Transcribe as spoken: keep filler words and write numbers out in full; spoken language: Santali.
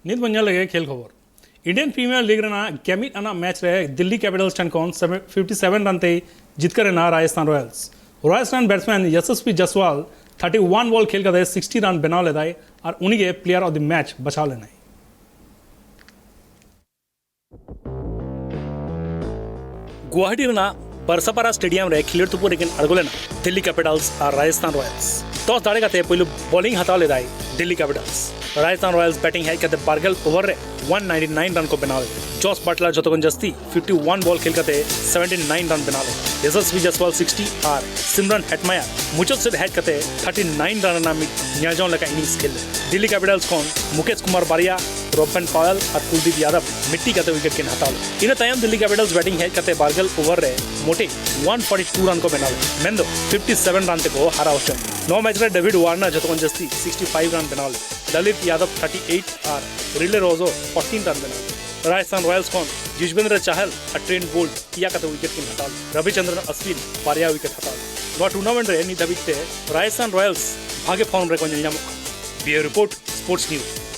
ᱱᱤᱛ ᱵᱚᱱ ᱧᱮᱞ ᱞᱮᱜᱮ ᱠᱷᱮᱞ ᱠᱷᱚᱵᱚᱨ᱾ Indian Premier League ᱨᱮᱱᱟᱜ ᱜᱮᱢᱤᱫ ᱟᱱᱟᱜ ᱢᱮᱪ ᱨᱮ ᱫᱤᱞᱞᱤ ᱠᱮᱯᱤᱴᱟᱞᱥ ᱴᱷᱮᱱ ᱠᱷᱚᱱ ᱯᱷᱤᱯᱴᱤ ᱥᱮᱵᱷᱮᱱ ᱨᱟᱱ ᱛᱮᱭ ᱡᱤᱛᱠᱟᱹᱨ ᱮᱱᱟ ᱨᱟᱡᱚᱥᱛᱷᱟᱱ ᱨᱚᱭᱟᱞᱥ᱾ ᱨᱚᱭᱟᱞᱥ ᱨᱮᱱ ᱵᱮᱴᱥᱢᱮᱱ ᱭᱟᱥᱟᱥᱵᱤ ᱡᱟᱥᱣᱟᱞ ᱛᱷᱟᱨᱴᱤ ᱣᱟᱱ ᱵᱚᱞ ᱠᱷᱮᱞ ᱠᱟᱛᱮ ᱥᱤᱠᱥᱴᱤ ᱨᱟᱱ ᱵᱮᱱᱟᱣ ᱞᱮᱫᱟᱭ ᱟᱨ ᱩᱱᱤᱜᱮ Player of the Match ᱵᱟᱪᱷᱟᱣ ᱞᱮᱱᱟᱭ᱾ ᱜᱩᱣᱟᱦᱟᱴᱤ ᱨᱮᱱᱟᱜ ᱵᱟᱨᱥᱟᱯᱟᱨᱟ ᱥᱴᱮᱰᱤᱭᱟᱢ ᱨᱮ ᱠᱷᱮᱞᱳᱰ ᱛᱩᱯᱩᱫ ᱨᱮᱠᱤᱱ ᱟᱬᱜᱚ ᱞᱮᱱᱟ ᱫᱤᱞᱞᱤ ᱠᱮᱯᱤᱴᱟᱞᱥ ᱟᱨ ᱨᱟᱡᱚᱥᱛᱷᱟᱱ ᱨᱚᱭᱟᱞᱥ᱾ ᱴᱚᱥ ᱫᱟᱲᱮ ᱠᱟᱛᱮ ᱯᱳᱭᱞᱳ ᱵᱚᱞᱤᱝ ᱦᱟᱛᱟᱣ ᱞᱮᱫᱟᱭ ᱫᱤᱞᱞᱤ ᱠᱮᱯᱤᱴᱟᱞᱥ᱾ ᱨᱟᱡᱚᱥᱛᱷᱟᱱ ᱨᱚᱭᱟᱞᱥ ᱵᱮᱴᱤᱝ ᱦᱮᱡ ᱠᱟᱛᱮ ᱵᱟᱨᱜᱮᱞ ᱳᱵᱷᱟᱨ ᱨᱮ ᱚᱣᱟᱱ ᱱᱟᱭᱤᱱᱴᱤ ᱱᱟᱭᱤᱱ ᱨᱟᱱ ᱠᱚ ᱵᱮᱱᱟᱣ ᱞᱮᱫᱟ᱾ ᱡᱚᱥ ᱵᱟᱴᱞᱟᱨ ᱡᱷᱚᱛᱚ ᱠᱷᱚᱱ ᱡᱟᱹᱥᱛᱤ ᱯᱷᱤᱯᱴᱤ ᱣᱟᱱ ᱵᱚᱞ ᱠᱷᱮᱞ ᱠᱟᱛᱮ ᱥᱮᱵᱷᱮᱱᱴᱤ ᱱᱟᱭᱤᱱ ᱨᱟᱱ ᱵᱮᱱᱟᱣ ᱞᱮᱫᱟ᱾ ᱭᱟᱥᱟᱥᱵᱤ ᱡᱟᱥᱣᱟᱞ ᱥᱤᱠᱥᱴᱤ ᱟᱨ ᱥᱤᱢᱨᱟᱱ ᱦᱮᱴᱢᱟᱭᱟᱨ ᱢᱩᱪᱟᱹᱫ ᱥᱮᱫ ᱦᱮᱡ ᱠᱟᱛᱮ ᱛᱷᱟᱨᱴᱤ ᱱᱟᱭᱤᱱ ᱨᱟᱱ ᱨᱮᱱᱟᱜ ᱢᱤᱫ ᱧᱮᱞᱡᱚᱝ ᱞᱮᱠᱟ ᱤᱱᱤᱝᱥ ᱠᱷᱮᱞ ᱞᱮᱫᱟ᱾ ᱫᱤᱞᱞᱤ ᱠᱮᱯᱤᱴᱟᱞᱥ ᱠᱷᱚᱱ ᱢᱩᱠᱮᱥ ᱠᱩᱢᱟᱨ ᱵᱟᱨᱭᱟ, ᱨᱚᱵᱮᱱ ᱯᱟᱣᱮᱞ ᱟᱨ ᱠᱩᱞᱫᱤᱯ ᱭᱟᱫᱚᱵ ᱢᱤᱫᱴᱤᱡ ᱠᱟᱛᱮ ᱣᱤᱠᱮᱴ ᱠᱤᱱ ᱦᱟᱛᱟᱣ ᱞᱮᱫᱟ᱾ ᱤᱱᱟᱹ ᱛᱟᱭᱚᱢ ᱫᱤᱞᱞᱤ ᱠᱮᱯᱤᱴᱟᱞᱥ ᱵᱮᱴᱤᱝ ᱦᱮᱡ ᱠᱟᱛᱮ ᱵᱟᱨᱜᱮᱞ ᱳᱵᱷᱟᱨ ᱨᱮ ᱢᱚᱴᱮ ᱚᱣᱟᱱ ᱯᱷᱚᱨᱴᱤ ᱴᱩ ᱨᱟᱱ ᱠᱚ ᱵᱮᱱᱟᱣ ᱞᱮᱫᱟ, ᱢᱮᱱᱫᱚ ᱯᱷᱤᱯᱴᱤ ᱥᱮᱵᱷᱮᱱ ᱨᱟᱱ ᱛᱮᱠᱚ ᱦᱟᱨᱟᱣ ᱦᱚᱪᱚᱭᱮᱱᱟ᱾ ᱱᱚᱣᱟ ᱢᱮᱪ ᱨᱮ ᱰᱮᱵᱷᱤᱰ ᱣᱟᱨᱱᱟᱨ ᱡᱷᱚᱛᱚ ᱠᱷᱚᱱ ᱡᱟᱹᱥᱛᱤ ᱥᱤᱠᱥᱴᱤ ᱯᱷᱟᱭᱤᱵᱷ ᱨᱟᱱ ᱵᱮᱱᱟᱣ ᱞᱮᱫᱟ᱾ ᱞᱟᱞᱤᱛ ᱭᱟᱫᱚᱵ ᱛᱷᱟᱨᱴᱤ ᱮᱭᱤᱴ ᱟᱨ ᱨᱤᱞᱮ ᱨᱳᱡᱳ ᱯᱷᱳᱨᱴᱤᱱ ᱨᱟᱱ ᱵᱮᱱᱟᱣ ᱞᱮᱫᱟ᱾ ᱨᱟᱡᱚᱥᱛᱷᱟᱱ ᱨᱚᱭᱟᱞᱥ ᱠᱷᱚᱱ ᱡᱩᱡᱵᱮᱱᱫᱨᱚ ᱪᱟᱦᱟᱞ ᱟᱨ ᱴᱨᱮᱱᱴ ᱵᱳᱞᱴ ᱯᱮᱭᱟ ᱠᱟᱛᱮ ᱣᱤᱠᱮᱴ ᱠᱤᱱ ᱦᱟᱛᱟᱣ ᱞᱮᱫᱟ᱾ ᱨᱚᱵᱤᱪᱚᱱᱫᱨᱚᱱ ᱟᱥᱣᱤᱱ ᱵᱟᱨᱭᱟ ᱣᱤᱠᱮᱴ ᱦᱟᱛᱟᱣ ᱞᱮᱫᱟ᱾ ᱱᱚᱣᱟ ᱴᱩᱨᱱᱟᱢᱮᱱᱴ ᱨᱮ ᱱᱤᱛ ᱫᱷᱟᱹᱵᱤᱡ ᱛᱮ ᱨᱟᱡᱚᱥᱛᱷᱟᱱ ᱨᱚᱭᱟᱞᱥ ᱵᱷᱟᱜᱮ ᱯᱷᱚᱨᱢ ᱨᱮᱠᱚ ᱧᱮᱞ ᱧᱟᱢᱚᱜ ᱠᱟᱱᱟ᱾ ᱵᱤᱭᱩᱨᱳ ᱨᱤᱯᱳᱨᱴ, ᱥᱯᱳᱨᱴᱥ ᱱᱤᱭᱩᱡᱽ᱾